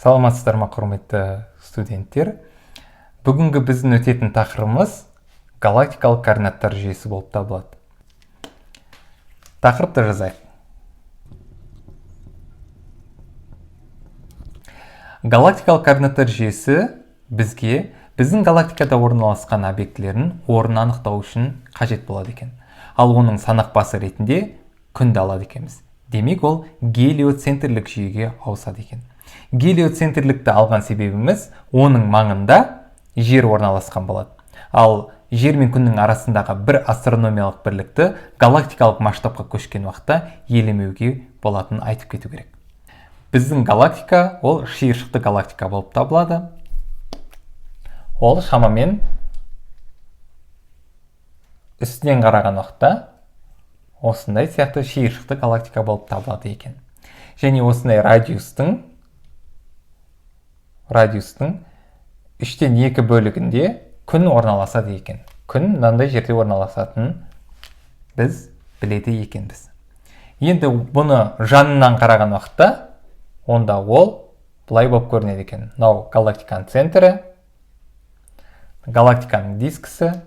Саламатсыздар ма, құрметті студенттер? Бүгінгі біздің өтетін тақырыбымыз галактикалық координаттар жүйесі болып табылады. Тақырыпты жазайық. Галактикалық координаттар жүйесі бізге біздің галактикада орналасқан объектілердің орнын анықтау үшін қажет болады екен. Ал оның санақ басы ретінде күнді алады екенбіз. Демек, ол гелиоцентрлік жүйеге ауысады екен. Гелиоцентрлікті алған себебіміз, оның маңында жер орналасқан болады. Ал жер мен күннің арасындағы бір астрономиялық бірлікті галактикалық масштабқа көшкен уақытта елемеуге болатынын айтып кету керек. Біздің галактика ол шиыршықты галактика болып табылады. Ол шамамен үстінен қараған уақытта осындай сияқты шиыршықты галактика болып табылады екен. Және осындай радиустың 2/3 бөлігінде күн орналасады екен. Күн мынандай жерде орналасатынын біз біледі екенбіз. Енді бұны жанынан қараған уақытта, онда ол былай болып көрінеді екен. Мынау галактиканың центрі, галактиканың дискісі,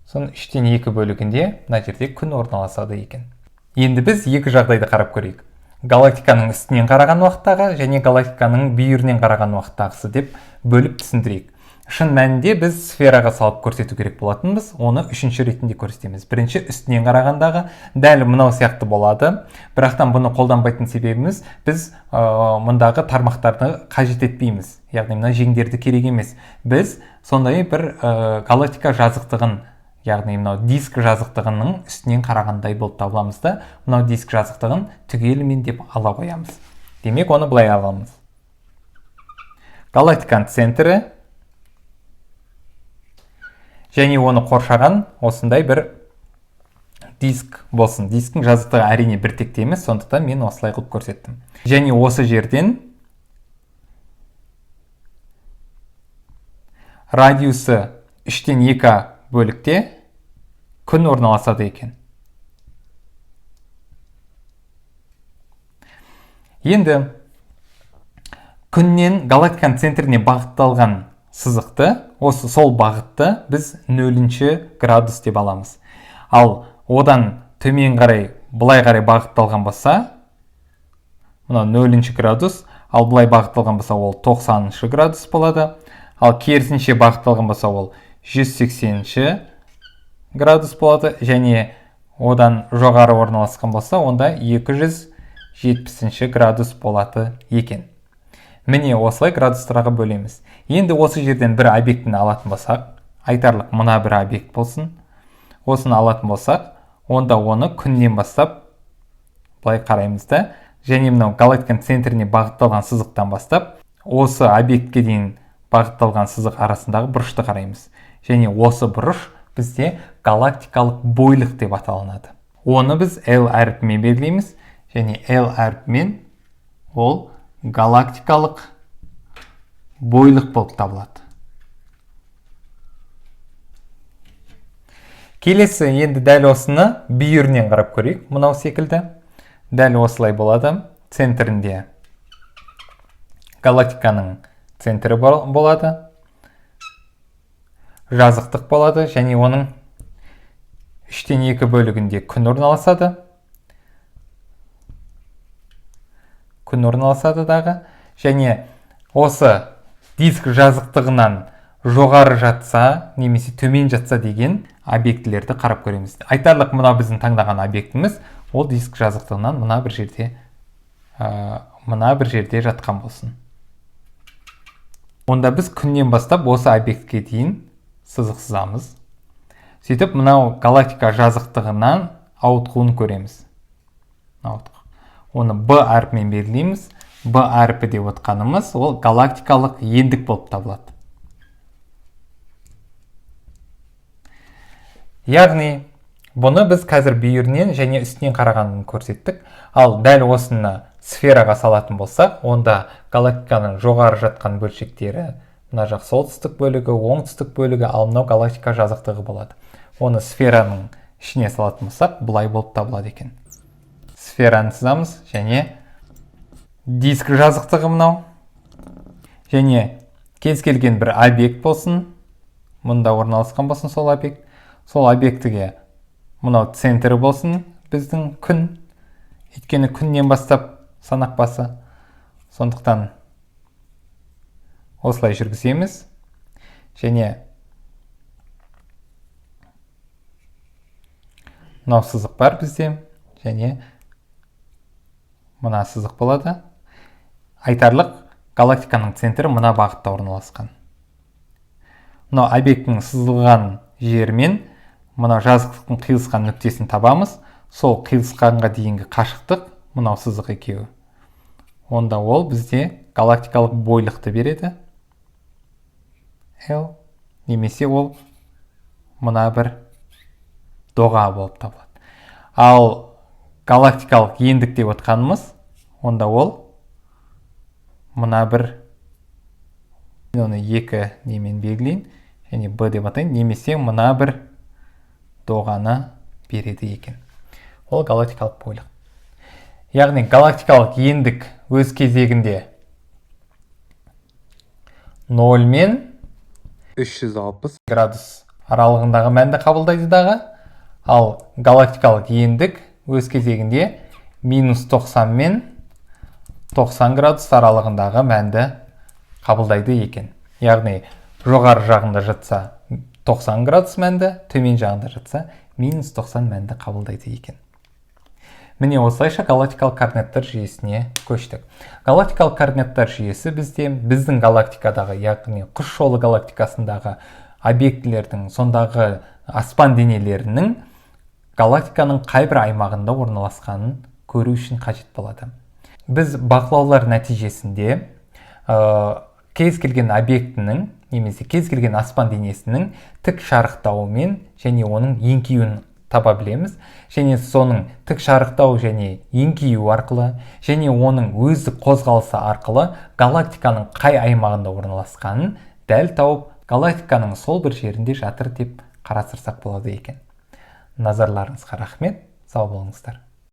соның 2/3 бөлігінде мына жерде күн орналасады екен. Енді біз екі жағдайды қарап көрейік. Галактиканың үстінен қараған уақыттағы және галактиканың бүйірінен қараған уақыттағысы деп бөліп түсіндірейік. Шын мәнінде біз сфераға салып көрсету керек болатынбыз, оны үшінші ретінде көрсетеміз. Бірінші үстінен қарағандағы дәл мынау сияқты болады. Бірақтан бұны қолданбайтын себебіміз, біз мұндағы тармақтарды қажет етпейміз. Яғни мына жеңдерді керек емес. Біз сондай бір галактика жазықтығын, яғни мынау диск жазықтығының үстінен қарағандай болып табыламыз да, мынау диск жазықтығын түгелімен деп ала қоямыз. Демек, оны былай аламыз. Галактиканың центрі және оны қоршаған осындай бір диск болсын. Дисктің жазықтығы әрине бір текті емес, сондықтан мен осылай қылып көрсеттім. Және осы жерден радиусы 2/3 бөлікте күн орналасады екен. Енді күннен галактиканың центріне бағытталған сызықты, осы сол бағытты біз 0 градус деп аламыз. Ал одан төмен қарай, былай қарай бағытталған болса, мынау 0 градус, ал былай бағытталған болса, ол 90 градус болады. Ал керісінше бағытталған болса, ол 180 градус болады. Және одан жоғары орналасқан болса, онда 270 градус болады екен. Міне осылай градустарға бөлеміз. Енді осы жерден бір объектіні алатын болсақ, айтарлық мына бір объект болсын. Осыны алатын болсақ, онда оны күннен бастап былай қараймыз да, және мынау галактиканың центріне бағытталған сызықтан бастап осы объектке дейін бағытталған сызық арасындағы бұрышты қараймыз. Және осы бұрыш бізде галактикалық бойлық деп аталынады. Оны біз L әрпімен белгілейміз, және L әрпімен ол галактикалық бойлық болып табылады. Келесі енді дәл осыны бүйірінен қарап көрейік, мынау секілді. Дәл осылай болады. Центрінде галактиканың центрі болады. Жазықтық болады және оның 2/3 бөлігінде күн орналасады. Күн орналасады дағы. Және осы диск жазықтығынан жоғары жатса немесе төмен жатса деген объектілерді қарап көреміз. Айтарлық мына біздің таңдаған объектіміз ол диск жазықтығынан мына бір жерде жатқан болсын. Онда біз күннен бастап осы объектке дейін сызық сызамыз. Сөйтіп мынау галактика жазықтығынан ауытқуын көреміз. Ауытқу. Оны Б әрпімен белгілейміз. Б әрпі деп отқанымыз ол галактикалық ендік болып табылады. Яғни бұны біз қазір бүйірінен және үстінен қарағанын көрсеттік. Ал дәл осыны сфераға салатын болсақ, онда галактиканың жоғары жатқан бөлшектері, мына жақ солтүстік бөлігі, оңтүстік бөлігі, ал мынау галактика жазықтығы болады. Оны сфераның ішіне салатын болсақ, былай болып табылады екен. Сфераны сызамыз және диск жазықтығы мынау. Және кез келген бір объект болсын, мұнда орналасқан болсын сол объект. Сол объектіге мынау центрі болсын біздің күн. Өйткені күннен бастап санақ басы. Сондықтан осылай жүргіземіз. Және мынау сызық бар бізде, және мына сызық болады. Айтарлық, галактиканың центрі мына бағытта орналасқан. Мынау объектінің сызылған жерімен мынау жазықтықтың қиылысқан нүктесін табамыз. Сол қиылысқанға дейінгі қашықтық мынау сызық екеуі. Онда ол бізде галактикалық бойлықты береді. L, немесе ол мына бір доға болып табылады. Ал галактикалық ендік деп отқанымыз, онда ол мына бір, оны екі немен белгілейін, және Б деп атайын, немесе мына бір доғаны береді екен. Ол галактикалық бойлық. Яғни галактикалық ендік өз кезегінде 0 мен 360 градус аралығындағы мәнді қабылдайды дағы, ал галактикалық ендік өз кезегінде минус 90 мен 90 градус аралығындағы мәнді қабылдайды екен. Яғни жоғары жағында жатса 90 градус мәнді, төмен жағында жатса минус 90 мәнді қабылдайды екен. Міне, осылайша галактикалық координаттар жүйесіне көштік. Галактикалық координаттар жүйесі бізде біздің галактикадағы, яғни құс жолы галактикасындағы объектілердің, сондағы аспан денелерінің галактиканың қайбір аймағында орналасқанын көру үшін қажет болады. Біз бақылаулар нәтижесінде кез келген объектінің немесе кез келген аспан денесінің тік шарықтауымен және оның еңкеюін таба білеміз, және соның тік шарықтау және еңкею арқылы және оның өздік қозғалысы арқылы галактиканың қай аймағында орналасқанын дәл тауып, галактиканың сол бір жерінде жатыр деп қарастырсақ болады екен. Назарларыңызға рахмет, сау болыңыздар.